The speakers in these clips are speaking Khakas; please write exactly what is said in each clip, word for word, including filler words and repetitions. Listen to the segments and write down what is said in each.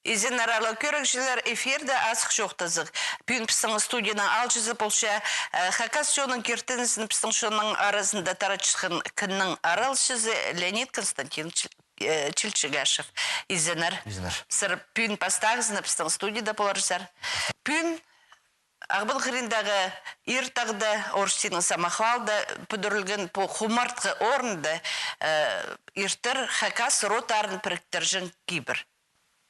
Изеннер, аарлығ кӧрігҷілер, эфирде «Азых чоохтазых». Пӱӱн пістің студияның аалҷызы полча, э, хакас чонның киртінізін пістің чонның аразында таратчатхан кіннің араласчызы Леонид Константинович, э, Чилчегашев. Изеннер. Изеннер. Сірер пӱӱн пастағызына пістің студияда поларзар. Пӱӱн Ағбан хыриндағы Ир тағда, орыс тілінең самохвалда, пӱдірілген пу хумартхы орында, э, иртер хакас родтарын піріктірҷең кибір.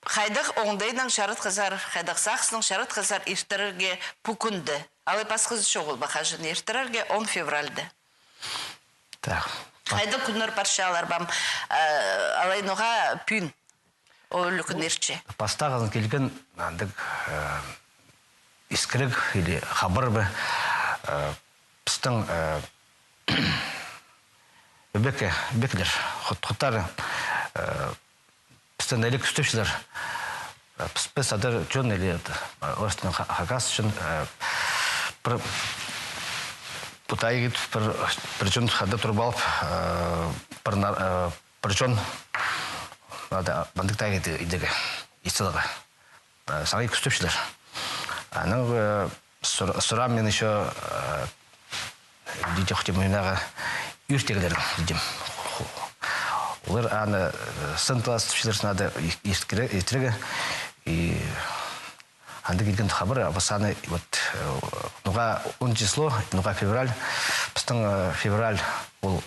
Хайдағ оңдайнаң чаратхазар, хайдағ сағыснаң чаратхазар иртірерге пу кӱнді? Алай пасхазы чоғыл ба, хаҷан иртірерге он февральда? Так. Хайдағ кӱннер парчалар ба, э, алай ноға пӱӱн ол кӱн иртче? Пастағызын килген, андағ, э, искіріг или хабар ба, э, пістің, э, ӧбекке, ӧбекелер, хот-, хоттары, э, пістің нелік кӱстепчелер. Э, піс, піс адар чон или, э, орыстың ха-, хакас чон, э, пір, пу тайғада пір, пір чон хада турып алып, э, пір нар-, э, пір чон, ада, мындағ тайғада идерге, ит саларға. Э, саңай кӱстепчелер. Анаң, э, сур-, сурам мин ещё, э, дидім, хо, тим, мындағы ӧртеглер, дидім. Олар аны, э, сын таластапчалар, надо ис-, искіре-, иртірерге. И анда килген хабар, а, пу саны, вот, э, ноға он число, ноға февраль, пістің, э, февраль, ол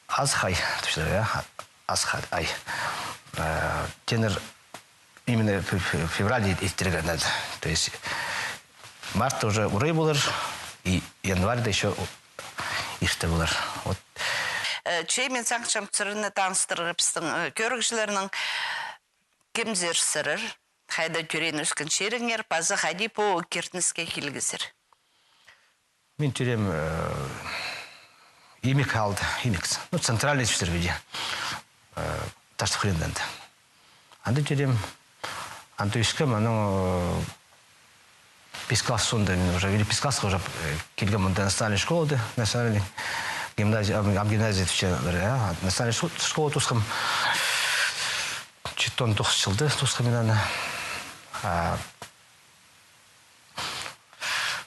Азых ай, тіпчелер, я? Азых ай. Э, тенір именно фе-, фе-, февраль ит-, иртірерге надо. То есть мартта уже урай полар, и январьда ещё у-, ирте полар. Вот. Э, че мин сағынчам сірерні таныстырарға пістің, э, кӧрігҷілернең. Кемзер сірер, хайда тӧреен-ӧскен чиріңер, паза хайди пу киртініске килгезер? Мин тӧреем, э, Имек аалда, Имек. Ну, центральный тіпчелер піди. Э, Таштып хыринда. Анда тӧреем, анда ӧскем, анаң, э, пис класс соонда мин уже, или пис классха уже, э, килгем мында национальный школада, национальный гимназия, ам, ам гимназия тіпчелер, я, национальный шко-, школа тоосхам. Читон тоғыс чылда тоосхам мин аны. А,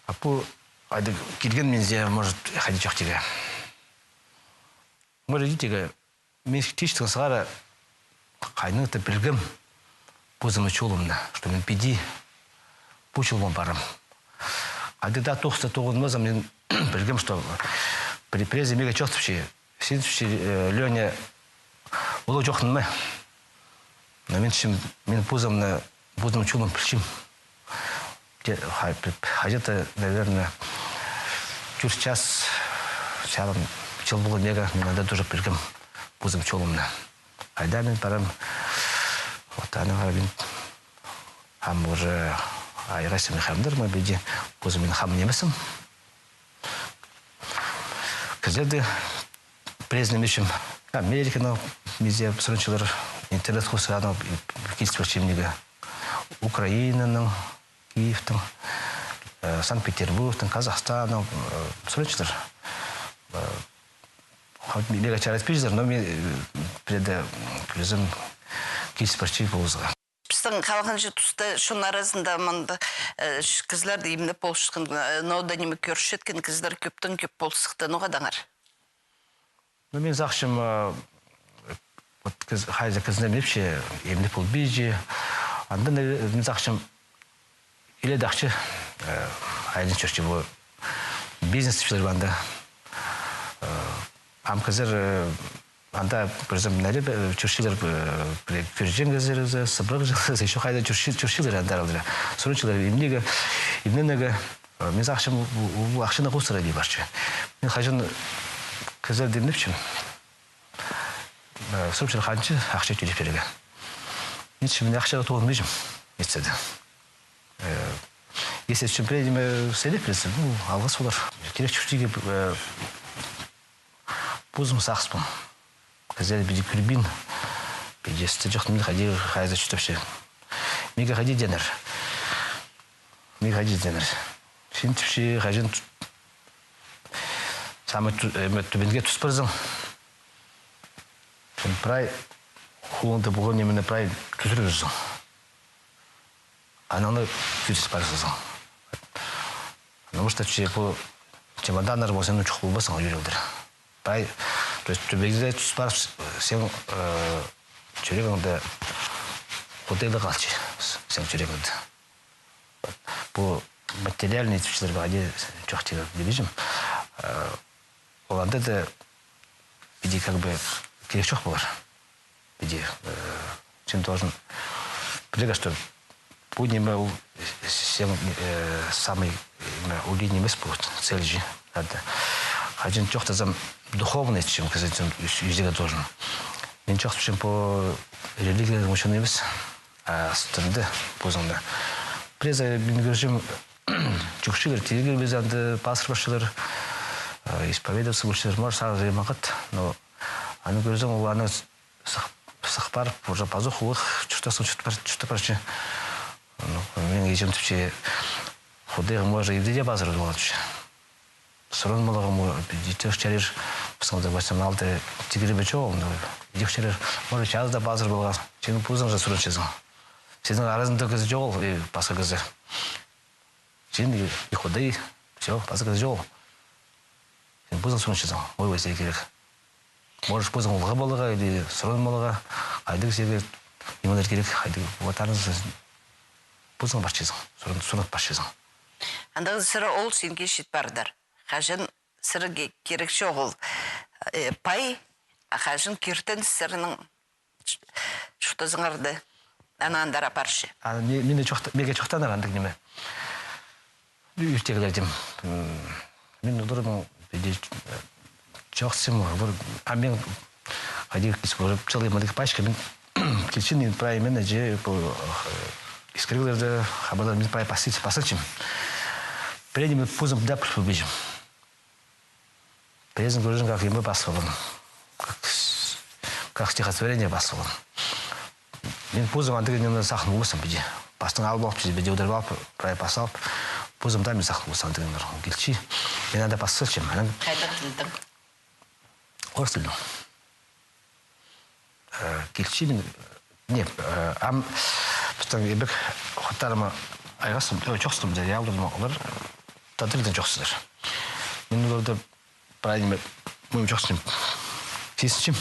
а пу, хайда килген мин зе, может, хайди чоохтирға. Может, идерге, мин тиҷең сығара хайдаң-да пілгем позымның чолымны, что мин піди пу чолнаң парам. Хайди даа тоғыста тоғынмазам, мин пілгем, что пір-, пірее мағаа чоохтапча, син, тіпче, э, Лёня, улуғ чоохтанма. Но мин тіпчем, мин позымны, позымның чолын пілчем. Те-, ха-, п-, п-, хайди-да, наверное, тӧрт час, чарым чыл полған мағаа, мин анда тоже пілгем позымның чолымны. Хайда мин парам, вот, анаң ары мин, ам уже айғасчам, хайдағ-да, ма, піди, позым мин хам нимезім. Кізілерді пірее ниме итчем, Американың, мин зе, сурынчалар, интернет хоза, анаң киліс парчам ниме. Украинаның, Киевтің, э, Санкт-Петербургтың, Казахстанның, э, сурынчалар. Э, хат мин-, мағаа чаратпинчалар, но мин, э, пірее, м, кӧзім киліс парчам полызарға. Пістің халғанҷы туста чон аразында мында, э, ч-, кізілерді имнеп полчатхан, э, ноо даа ниме кӧрчеткен кізілер кӧптең кӧп пол сыхты, ноға даңар? Ну, мин сағынчам, э, вот кіз-, хайзы кізіні имнепче, имнеп полбинча. Анда, нав-, мин сағынчам, иледе ахча, э, айланып чӧрче, пу бизнес тіпчелер ба анда. Э, ам кізілер, э, анда, пір зе, мына, э, чӧрчелер, э, пір кӧрҷең кізілер, сыбырағҷылар, ещё хайда чӧрче-, чӧрчелер анда аралда. Сурынчалар имнирге, имнирге, э, мин сағынчам, у, у, у ахчаны хостыра даа парча. Мин хаҷан кізілерді имнепчем, э, сурынчалар, ханҷа ахча тӧлеп пирерге. Мин тіпчем, мин ахчаға тоғынминчам, итсе дее. Э, если чӧрчем пірее ниме сыйлап пирзе, ну, алғыс полар. Кирек чуртирға, э, позым сағыспын. Кізілер піди кӧрбин, піди істі чох, мин хайди, хайзы чуртапча. Мағаа хайди тееннер. Мағаа хайди тееннер. Син, тіпче, хаҷан ту-, самый ту-, э, ме, тӱбінге тус парзаң, син прай холыңда полған нимені прай тӱзірібізің. Анаңны кӧзідіп парзың. Потому что че пу чемоданнар полза, ну, чох полбассың, ӱр алдыр. Прай, то есть, тӱбегде тӱс парып, сен, э, чӱрегіңде, Худай ла халча, сен чӱрегіңде. Пу материальный тіпчелер бе, хайди, чох тигі, пілбинчем. Э, ол анда даа, иди, как бы, кирек чох полар. Иди, э, сен должен пілерге, что пу ниме ол сен, э, самый, ниме, улуғ нимес пу цель чи. Надо. Хаҷан чоохтазам, духовный, чем кізі, чем ӱс-, ӱзерге должен. Мин чоохтапчам пу религияның учёный нимес. А астында позыңны. Пірее мин кӧрчем, чӧкчелер, тирге пілзе, анда пазырбасчалар, э, исповедоваться полчалар, может, сағызы маңат, но аны кӧрзең, ол аны сых-, сых парып, уже пазох улуғ чуртасың чурт пар-, чуртап парча. Ну, мин иҷем тіпче, Худайға, может, ибде дее пазырып полған тіпче. Сурынмалаға, мо, идӧк чарир, пістің де, восемь алты тигірібі чоғыл, ну, идӧк чарир, может, чазыда пазыр полған. Сен позың же сурынчазың. Сенің аразыңда кізі чоғыл, и пасха кізі. Сен и, и Худай, всё, пасха кізі чоғыл. Сен позың сурынчазың, ой, ой, сен кирек. Может, позың улуғ поларға, или сурынмалаға, хайдағ сірерге нимелер кирек, хайдағ, вот, аразы позың парчазың, сурын-, сурынып парчазың. Андағ сірер ол синге чит пардар. Хаҷан сірерге кирек чоғыл, э, пай, а хаҷан киртен сірернің ч-, чуртазыңарны аннаң андар апарча. А ме-, мені чоохта-, меге чоохтанар андағ ниме. Ӱртеглердең. М, мин оларның иди, э, чоохтасчам, олар, а мин хайди кис көріп, целый мындағ пачка, мин килчем, мин прай, мин же пу, э, искіріглерді, хабарлар, мин прай пас-, пас салчам. Пірее ниме позым даа пілбинчем. Пірезін кӧрзең, как ниме пас салған. Как с-, как стихотворение пас салған. Мин позым андағ ниме сағын полбассам, піди. Пастың алып алып, піди, піди удурып алып, прай пас салып, позым даа мин сағын полбассам, андағ нимелер килче. Мин анда пас салчам, анаң. Хайдағ тілдең? Орыс тілдең. Э, килче мин, не, э, ам, пістің ибек хаттарыма айғасым, э, чоохтастым, дее, аалларым, олар, э, тадар тілдең чоохтазар. Мин оларны прай ниме, мин чоохтасчам, сизінчем.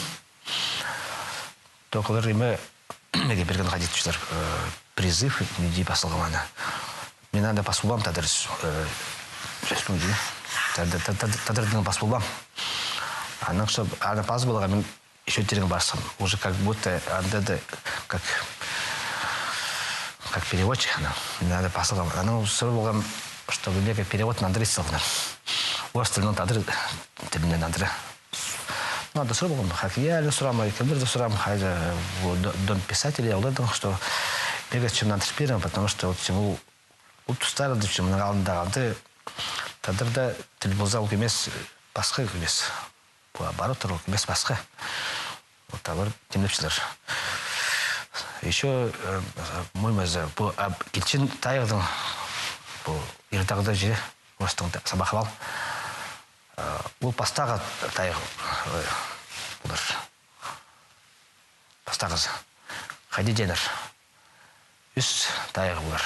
Только олар ниме, меге пирген хайди тіпчелер, э, призыв, не дее пас салған аны. Мин анда пас полбаам, тадар с-, э, сӧстің дее. Тадар, та-, та-, тадар тілдең пас полбаам. Анаң, чтоб аны пас поларға, мин ещё тирге парсам, уже как будто анда даа как, как переводчик, ана, надо пас салғам. Анаң сурап алғам, чтобы меге перевод нандыра ит салғаннар. Орыс тілінең тадар тіліне нандыра. Ну, анда сурап алғам, Хакияны сурам, кемнерді сурам, хайда, вот, до-, дом писателей, оларның, что меге чем нандырып пирің, потому что вот чем ол, ол тустарында, чем мының алнында алды, тадарда тіл полза ол кӧмес, пасха кӧмес. Пу обороттар ол кӧмес пасха. Вот олар тимнепчелер. Ещё, э, моймаза, пу ап-, килчең тайығдың, пу Иртағда же, орыстың та-, сабах пар. Э, ол пастағы тайығ, э, полар. Пастағызы. Хайди тееннер. Ӱс тайығ полар.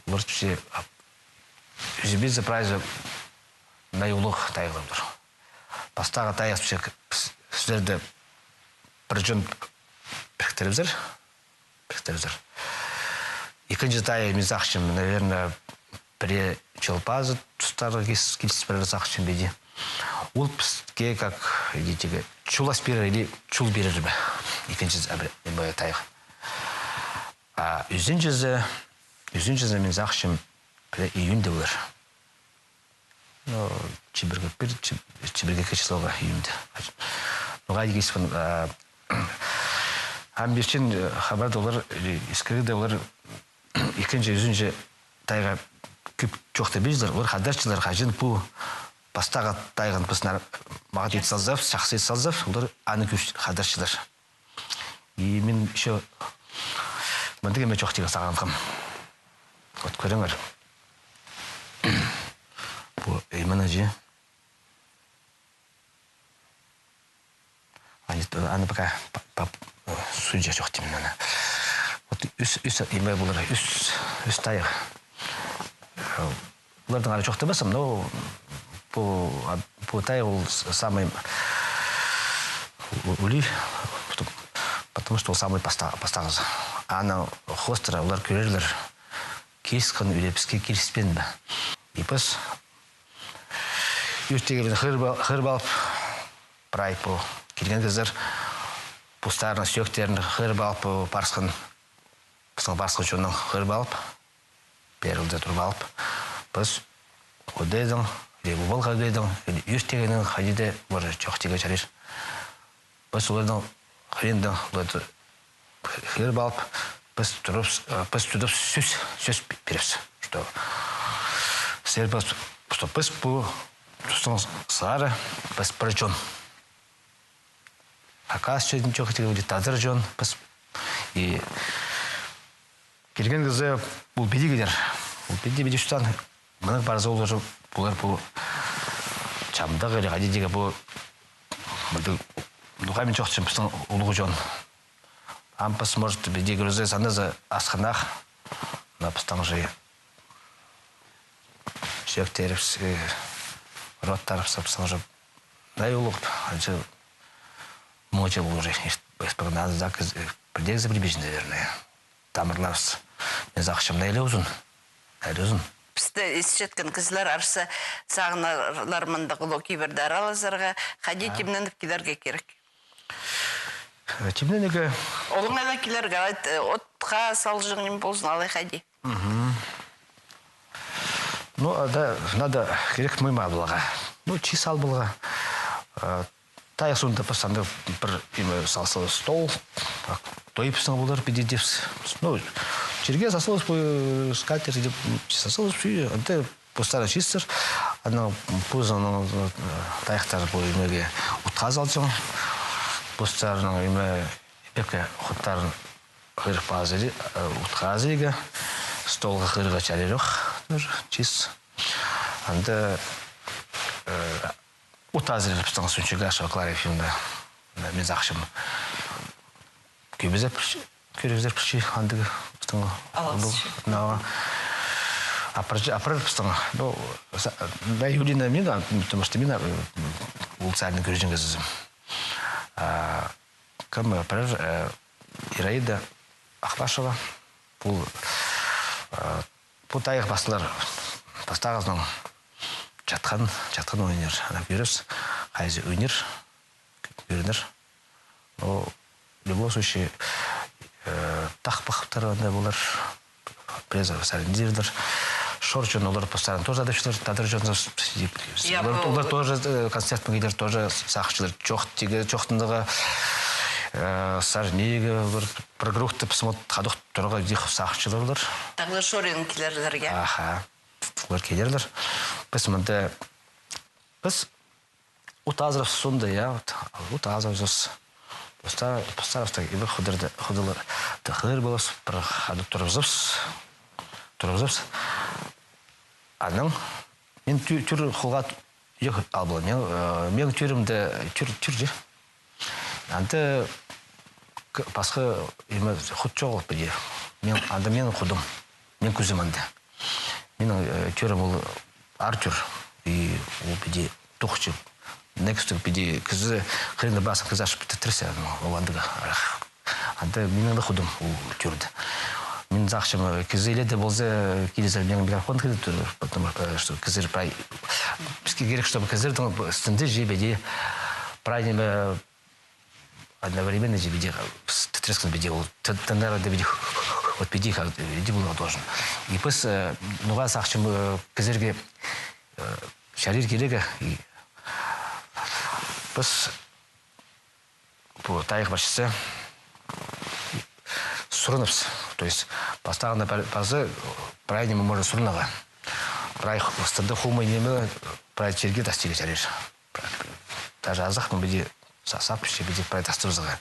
Олар тіпче, ӱзібезі прайзы най улуғ тайығлар. Пастағы тайығ тіпче, с-, сірерді пір чон піріктірібізер, піріктірібізер. Ікінҷі тайығ, мин сағынчам, наверное, пірее чол пазы тустары кис-, киліс пирер сағынчам, піди. Ол піске как, иди, тігі, чулас пирер или чул пирер бе. Ікінҷі, а, пір, бе, тайығ. А ӱзінҷізі, ӱзінҷізі, мин сағынчам, пірее июньда полар. Ну, чибіргі пір, чиб-, чибіргі ікі числоға июньда. Ну, хайди кис пар, а, ам пирчең, э, хабарда олар, э, искірігде олар, ікінҷі, ӱзінҷі тайығ кӧп чоохтабинчалар, олар хадарчалар, хаҷан пу пастағы тайығны піс нар-, мағат ит салзабыс, чахсы ит салзабыс, олар аны кӧп хадарчалар. И мин ещё мындағ ниме чоохтирға сағынғам. Вот кӧріңер. Пу, э, мына же. Аны пока па-, па-, э, судья чоохтим аны. Вот ӱс, ӱс, име, полар, ӱс, ӱс тайығ. Э, оларның ары чоохтабаспын, но пу, а, пу тайығ ол с-, самый у-, улуғ, потому что ол самый паста-, пастағызы. Аның хоостыра олар кӧрерлер, киліскен ӱлепіске киліспеен бе. И піс ӧртегенең хығырып ал-, хығырып алып, прай пу килген кізілер постарының сӧӧктерін хығырып алып, пу парысхан, пістің парысхан чоннаң хығырып алып, пеер ла турып алып, піс худайдаң, или обалға худайдаң, или ӧртегенең хайди даа пір чоохтирға чарир. Піс оларның хыринда, оларды хығырып алып, піс турып, э, піс тудып сӧс, сӧс пе-, пирербіс, что сірер піс, что піс пу тустың сығара, піс пір чон. Хакас чон чох, тігі, или тадар чон, піс. И килген кізі ол піди килер. Ол піди, піди чуртаан. Мының парза ол уже, полар пу чамдағ или хайди дее пу, мындағ, ноға мин чоохтапчам, пістің улуғ чон. Ам піс, может, піди кӧрзе, саназа асхынах, но пістің же сӧӧктерібіс, э, родтарыбыс, пістің же най улуғ, анҷа муҷа полар уже, пістің, да, пірдеезі приблизительно, наверное. Тамырларыбыс, мин сағынчам, ниме узун. Ниме узун. Пісті исчеткен кізілер арса сағынарлар мындағ улуғ кибірде араласарға, хайди тимненіп килерге кирек? Э, тимненерге. Олаңай ла килерге, алай, э, отха салҷаң ниме ползын, алай хайди. Мгм. Ну, а, да, надо, кирек мыйма поларға. Ну, чис ал поларға. Э, Тайығ соонда піс анда пір, име, сал-, сал-, стол, а, той пістің полар, піди тіпчебіс. Ну, чирге сал салчабыс, пу, скатерть тіп, сал салчабыс, и анда постары чистер. Анаң позының, э, тайығтар пу, имеге, утха салҷаң. Постарының, име, пеке хуттарын хығырып пазы, э, утхазы иге, столға хығырарға чарирох, тоже чис. Анда, э, Ут азырир пістің Сунчугашева Клара Ефимовна, мин сағынчам, кӧбізі пілче, кӧрігзер пілче, андағ пістің алғыс. Апарча, апарар пістің, ну, да, Юлина мин, потому что мин, э, ол саринны кӧрҷең кізізім. А кем апарар, э, Ираида Ахвашева, пу, э, Пу тайығ пасталар, пастағызынаң чатхан, чатхан ойнир. Ана кӧрербіс, хайзы ойнир, кӧрінер. Но в любом случае, э, тахпахтар анда полар, пірее сариннар. Шор чон олар пастарын тоже адапчалар, тадар чон, олар, олар тоже, э, концерт маңнайлар тоже сағынчалар. Чоохтирға, чоохтанарға, э, саринирға, пір, пір кругта піс мот ходок турарға даа сағынчалар олар. Тағда шорин килерлер, я? Аха. Олар килерлер. Піс мында, піс ут азырабыс соонда, я, вот, ут азырабыс. Піс та, піс та, піс та, и пір хударды, худалар, та хығыр поларбыс, пір хада турыбызарбыс, турыбызарбыс. Анаң мин тӧ-, тӧр холға ӧк ал полам. Мин, э, мин тӧрімде тӧр, тӧр же. Анда к-, пасха, име, худ чоғыл піди. Мин, анда минің худым. Мин кӱзім анда. Минің, э, тӧрім ол артёр. И ол піди тухчы. Некстіг піди кізі, хыринда пазын кізі ачып тірсе, ол андағ. Анда минің дее худым ол тӧрде. Мин сағынчам, кізі иледе полза, килізер, мин микрофон киліп тур, потому что кізі прай, піске кирек, чтобы кізілернің істінде же піди, прай ниме, одновременно же піди, тітрескен піди, ол т-, тынары даа піди, вот піди, как, піди поларға должен. И піс, э, ноға сағынчам, э, кізілерге, э, чарир кирек, и піс пу тайығ парчатса, сурыныбыс. То есть, пастағында пар-, пазы, прай ниме можно сурынарға. Прай х-, ыстында хумай ниме, прай чирге тастирға чарир. Даже азах, ну, піди са-, сап, че піди прай тастырзаға.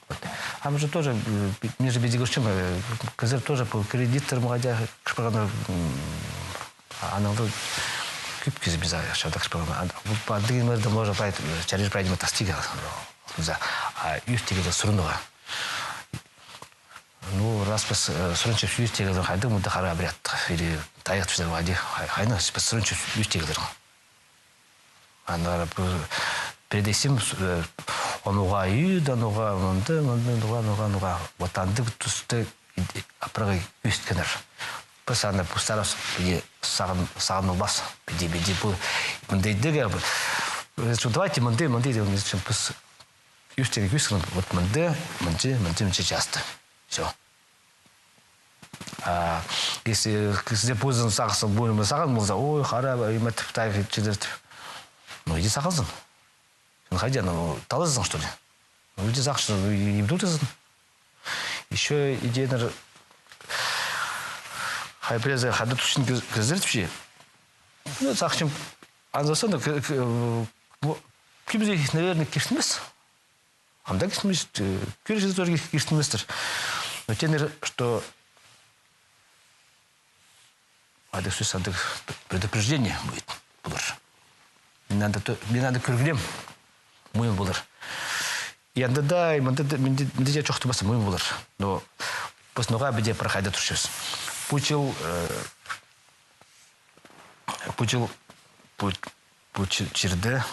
Вот. А мы же тоже, э, пи-, мин же піди кӧрчем, э, кізілер тоже пу кредиттер мағаа даа кіріп парғаннар, м, анаң даа кӧп кізі піс чардах кіріп парған. А, пу, пу, андағ нимелерде можно прай, э, чарир прай ниме тастирға. За. А ӧстіглер сурынарға. Ну, раз піс, э, сурынчабыс ӧстіглер, хайдағ мында хара обряд, или тайығ тіпчелер, хайди, хай-, хайны піс сурынчабыс ӧстіглер. Аннаңар пу, передесім, э, оноға ӱд, оноға мында, мында, оноға, оноға, оноға. Вот андағ туста иди-, апарарға ӧскеннер. Піс аны постарабыс, піди сағын-, сағынылбас. Піди, піди пу, мындағ идерге, э, давайте мындағ, мындағ идерге, піс ӧстіг ӧскеннер, вот мында, мынҷа, мынҷа, мынҷа часта. Всё. А если кізі позының сағызын, пу ниме сағын полза, ой, хара, име, тіп, тайығ чидер, тіп. Ну, иди сағынзын. Син хайди, ну, талазың, что ли? Ну, иди сағынзын, ну, и, и турзын. Ещё иденнер, хай пірезі хайда турчаң кіз-, кізілер тіпче. Ну, сағынчам, анзы соонаң, к-, к-, э, бу, кӧбізі, наверное, киртінмес. Анда киртінмес, э, кӧрчезер, киртінместер. Но тееннер, что андағ сӧс, андағ предупреждение будет полар. Мин анда то-, мин анда кӧргем, муйын полар. И анда даа, и мында даа, мында, мында даа чоохтабассың, муйын полар. Но піс ноға піди прай хайда турчабыс. Пу чыл, э, пу чыл, пу, пу чы-, чирде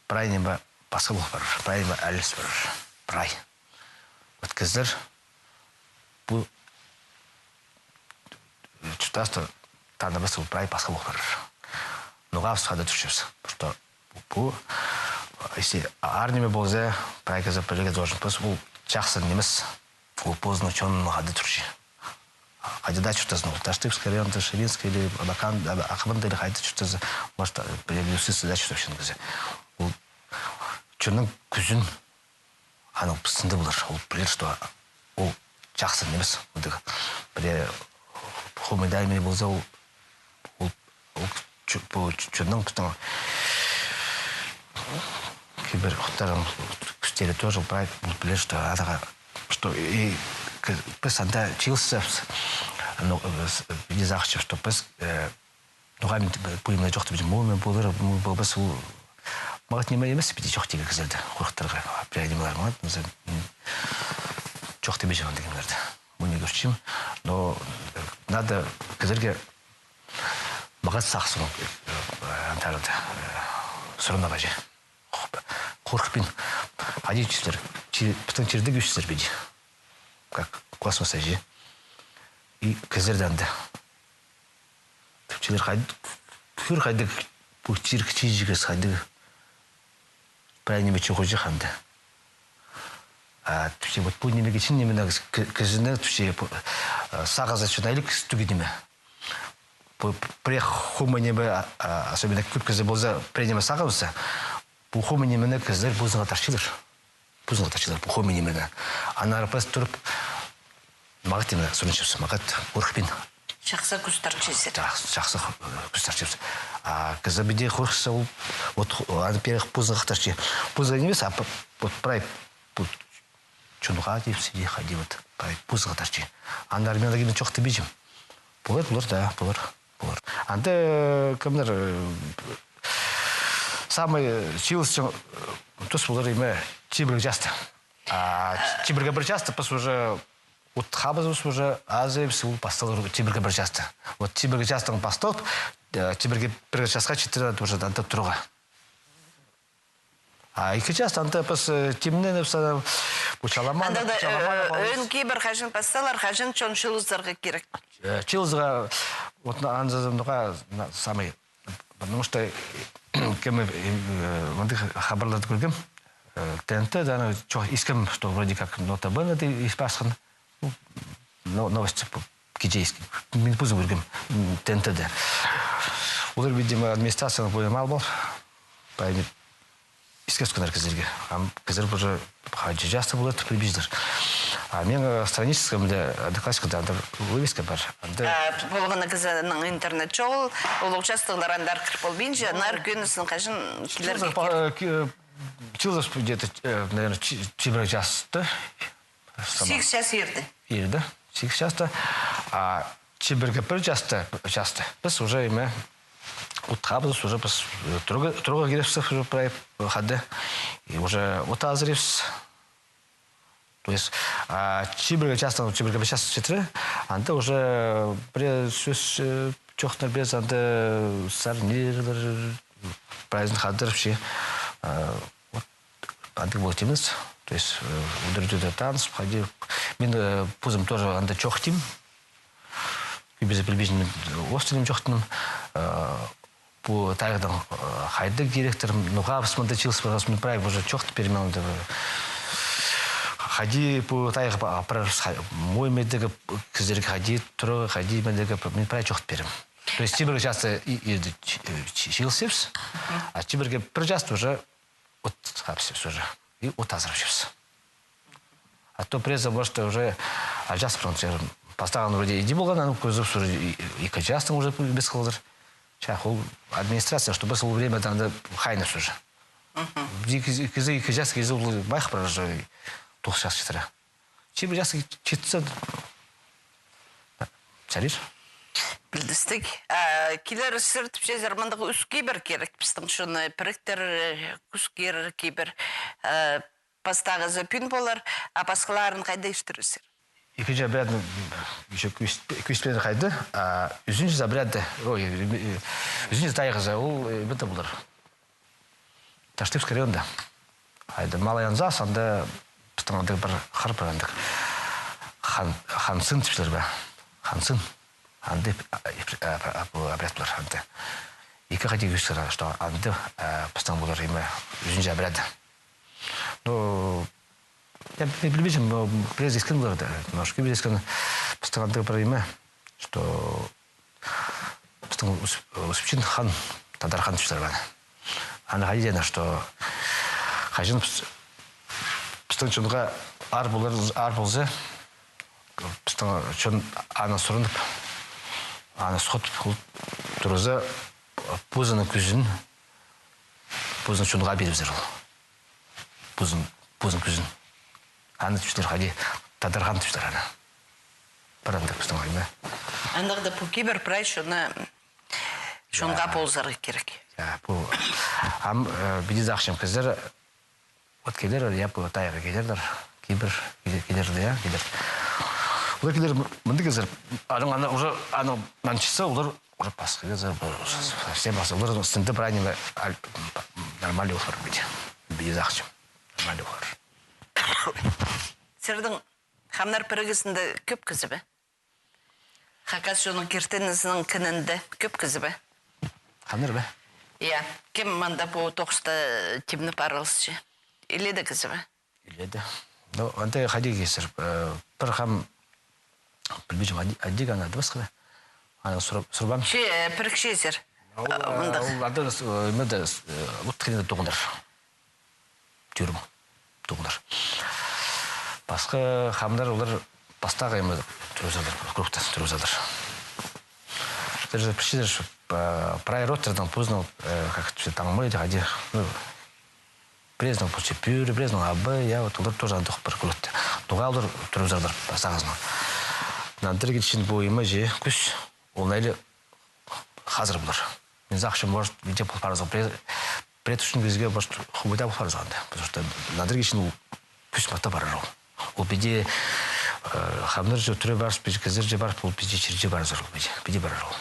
прай ниме пасха пол парар, прай ниме алыс парар, прай. Вот кізілер пу чуртаста таныба сал прай пасха пол парар. Ноға піс хайда турчабыс. Потому что пу, пу, если аар ниме полза, прай кізі пілерге должен. Піс ол чахсы нимес. Ол позының чонына хайда турча. Хайда даа чуртазын, ол Таштыпский районда, Ширинский или Абакан, Аб-, Акбанда или хайда чуртазын, может, пілерге сӧс даа чуртапчаң кізі. Ол чонның кӱзін аның сында полар, ол пілер, что ол чахсы нимес. Андағ пірее хомай даа ниме полза, ол, ол, ол чо-, пу чо-, чонның, пістің кибір хоттарның кӱстері тоже прай, ол пілер, что аннаң, что и к-, піс анда чыылысчабыс, ну, э, с-, э, не знаю, что піс, э, ноға мин пу ниме чоохтабинчам, муң полар, муң полбас, ол мағат ниме нимес, піди чоохтирға кізілерні хорыхтирға, прай нимелер мағат, мин чоохтабинчам андағ нимелерні. Муң ниме кӧрчем, но, э, надо кізілерге мағат сағызын, э, андағ, э, сурынарға чи. Хорыхпин. Хайди чӧрчезер, чи-, пістің чирдегі ӧсчезер піди. Как космоста чи. И кізілер дее анда. Тіпчелер, хайди, кӧр хайди, пу чирік чиҷігес хайди. Прай ниме чоғыл чох анда. А тіпче, вот пу нимее, чын нимее, к-, кізінің тіпче, пу, а, сағызы чон айлығ тӱгӱн ниме. Пу, пу, пірее хомай ниме, а, а, особенно кӧп кізі полза, пірее ниме сағынза, пу хомай нимені кізілер позыңар тартчалар. Позыңар тартчалар пу хомай нимені. Аннаңар піс турып, мағат ниме сурынчабыс, мағат хорыхпин. Чахсы кӱс тартчазар. Чах-, чахсы, э, кӱс тартчабыс. А кізі піди хорыхса, ол, вот, хо-, аны пеер позыңар тартча. Позыңар нимес, а п-, вот прай, вот, чонға тіпче, хайди, вот, прай позыңар тартча. Аннаңар мин аны чоохтабинчам. Полар, полар, да, полар. Полар. Анда, э, кемнер, э, самый, э, чыылысчаң, э, тус полар, име, чибіргі часта. А, ч-, чибіргі пір часта піс уже, вот, хабызыбыс уже, азыбыс, ол пасталар чибіргі пір часта. Вот чибіргі частаң пасталып, э, чибіргі пір часта читіре уже анда турарға. А ікі часта анда піс, э, тимненіп, сана, пу чаламан, анда даа, чаламан, э, ӧӧн кибір хаҷан пасталар, хаҷан чон чыылызарға кирек. Э, чыылызарға, вот, на, анзазымдыға, на, самый, потому что, э, кем, э, э, мындағ хабарларны кӧргем, э, Т Н Т-да, аны чох искем, что вроде как Нота Бене дее ис пасхан. Ну, но-, новости по-, кичее искем. Мин позым кӧргем, м, Т Н Т-да. Олар, видимо, администрацияның пойын ал пол. Пойын иске тӱскеннер кізілерге. Ам кізілер уже хайди часта полар тіп пілбинчелер. А мин, э, страничкамда, Одноклассникада анда вывеска пар. Анда... А, полған кізінің интернет чоғыл, улуғ частығлар андар кір полбинча, ну, аннаңар кӧнізін хаҷан килерге кирек? Чыылызыбыс, э, ки-, э, чыылызыбыс где-то, э, наверное, чи-, чибіргі часта. Сигіс час ирде. Ирде, сигіс часта. А чибіргі пір часта, часта піс уже, име, от хабыс, уже піс, э, турарға, турарға кирепсіп, уже прай хада. И уже от азырапчабыс. То есть, а, чибіргі частаң, чибіргі пір час читіре, анда уже пірее сӧс, э, чоохтанар, пірее анда сарнирға, праздник хадырып чи. А, вот, андағ пол тимес. То есть, э, удур-тӧдір таныс, хайди. Мин, э, позым тоже анда чоохтим. Кӧбізі пілбинче, мин острым чоохтаным. Э, пу тайғадаң, э, хайдағ киректер, ну, хабыс мында чыылыс парғабыс, мин прай уже чоохтап пирем анда. Хайди пу тайғаа па-, апарарбыс, хай-, мой мындағ кізілерге хайди турарға, хайди мындағ, мин прай чоохтап пирем. То есть, чибіргі часта и, и, чи-, чи-, чыылысчабыс, а чибіргі пір часта уже от хабысчабыс уже. И от азырапчабыс. А то пірее, может, уже алҷаас парған чир. Пастағы вроде иди полған, аның кӧзі уже и-, и-, ікі частаң уже піс халғабыс. Ча, ол администрация, чтобы сол времяда анда хайнап уже. Мгм. Кізі, кізі ікі час, кізі ол майых парар уже, тоғыс час читіре. Чибір час читсе, чарир. Пілдістіг. А, килер сірер тіпчезер, мындағ ӱс кибір кирек. Пістің чоны піріктер, э, кӱскер кибір, э, пастағызы пӱӱн полар, а пасхаларын хайда иртірерзер? Ікінҷі обрядны, м, ещё кӱс-, кӱспеен хайда, а ӱзінҷі обрядты, ой, э, ӱзінҷі тайғазы, ол, э, мында полар. Таштыпский районда. Хайда, Малый Анзас, анда пістің андағ пір хыр пар андағ. Хан, Хан Сын тіпчелер бе? Хан Сын. Анда, а, а, а, а, обряд полар анда. Ікі хайди кӧзідер, что анда, а, пістің полар, име, ӱзінҷі обряд. Ну, я пі-, пілбинчем, но пірее искен полар да. Может, кӧбізі искен, пістің андағ пір име, что пістің Ус-, Успечин хан, тадар хан тіпчелер аны. Аны хайди теен, что хаҷан піс-, пістің чонға аар полар, аар полза, пістің чон аны сурынып, аны сохтап, ол турза, позының кӱзін, позының чонға пирібізер ол. Позын, позын кӱзін. Аны тіпчелер хайди, тадар хан тіпчелер аны. Пір андағ пістің ойны. Андағ даа пу кибір прай чоны, чонға ползарға кирек. Я, пу, ам, э, піди сағынчам кізілер, вот килерлер, я, пу тайғаа килерлер, кибір, килер, килерлер, я, килер. Олар килер, мындағ кізілер, аның, аны уже, аның, нанчысы, олар уже пасха кізі, совсем пасха. Олар сынды прай ниме, ал-, нормальный полар піди. Піди сағынчам. Нормальный полар. Сірернің хамнар пірігізінде кӧп кізі бе? Хакас чонның киртінізінің кінінде кӧп кізі бе? Хамнар ба? Я. Кем мында пу тоғыста тимнеп парғласча? Иледе кізі бе? Иледе. Ну, анда хайди кізілер, э, пір хам, пілбинчем, Ади-, Адик аны ады пасха ба? Аны сурап, сурбаам. Че, э, пірікчезер. Ол, э, мында. Ол анда, э, мында, э, вот хрен тоғынар. Тӱрім. Тоғынар. Пасха хамнар олар пастағы име турыбызарлар, кругта турыбызарлар. Даже пілчезер, что, э, прай родтарның позының, э, как это, таңмай, хайди, ну, пірезінің позы пӱӱр, пірезінің абай, я, вот олар тоже андағ пір кругта. Ноға олар турыбызарлар пастағызын. Нандыр килчең пу име че кӱс, ол найлы хазыр полар. Мин сағынчам, может, иде пол парза, пре-, предыдущий кізіге, может, хубида пол парза анда. Потому что нандыр килчең ол кӱс матап парар ол. Ол піди, э, хамнар че тура парза, піди кізілер че парза, ол піди чирҷе парзар ол, піди, піди парар ол.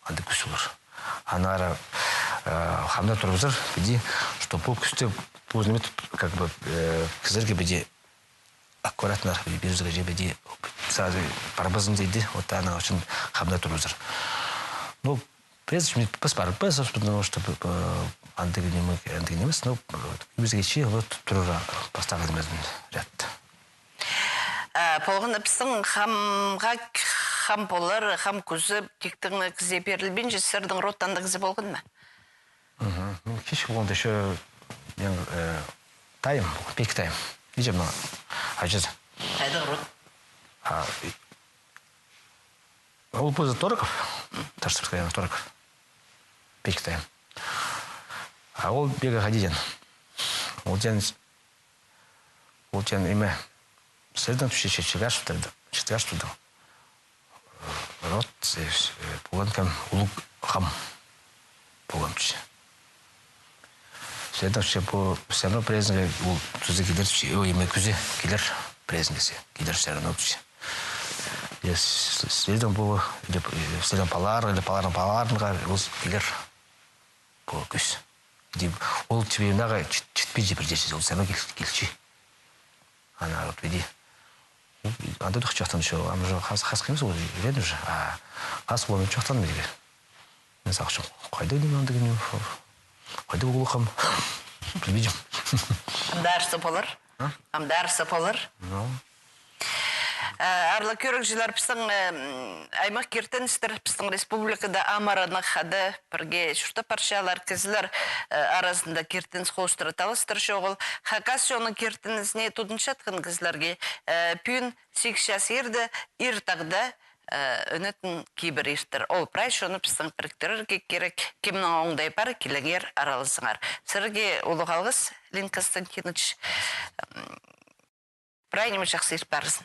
Анда кӱс полар. Аннаңар, э, хамнар турыбызар, піди, чтоб пу кӱсте, пу, как бы, э, кізілерге піди аккуратно пирібізерге же піди, сразу парбазын тиді, вот аның ӱчӱн хамнар турыбызар. Ну, піс, піс парбас, потому что, э, андағ ниме, андағ нимес, ну, вот, кӧбізі килче, вот, турарға пастағы нимезін ряд. Э, полған пістің хамға, хам полар, хам кӱзі тиктең кізее пирілбинче, сірернің родта андағ кізі полған ма? Мгм. Мин кічіг полғанда ещё, мин, э, тайым, пик тайым. Иҷемнің аҷазы. Хайдағ род? А, и-, ол позы Тороков, Таштыпский район, Тороков. Пик тайым. А ол пеге хайди теен. Ол теен, ол теен име, сірернің тіпче Четкашевтернің, Четкашевтернің. Род, э, полған кем улуғ хам. полғам тіпче. Следом че пу, всё равно пірезінге ол туза килер тіпче, ой, ниме, кӱзі килер пірезінге, килер всё равно тіпче. Я с-, с-, следом пу, или, э, следом палар, или паларның паларынға ол килер пу кӱс. Тіп, ол тебе нағаа чит-, читпинче пір чирде, ол всё равно кил-, килче. Ана вот види. Анда дох чоохтан чо, ам уже хас, хас кемес ол, үйрен уже. А хас ол мен чоохтан меге. Мен сағынчам, хайда ниме андағ ниме, хайда улухам. Пілбинчем. Ам даа арса полар. А? Ам даа арса полар. Ну. Э, аарлығ кӧрігҷілер, пістің, э, м, аймах киртіністер пістің республикада ам аранах хада пірге чуртап парчалар, кізілер, э, аразында киртініс хоостыра таластар чоғыл. Хакас чонның киртінізіне тудынчатхан кізілерге, э, пӱӱн сигіс час иирде Ир тағда, э, ӧнетін кибір иртер. Ол прай чонны пістің піріктірерге кирек, кемнің оңдайы пар, киліңер, араласыңар. Сірерге улуғ алғыс, Лин Константинович. М, прай ниме чахсы ирт парзын.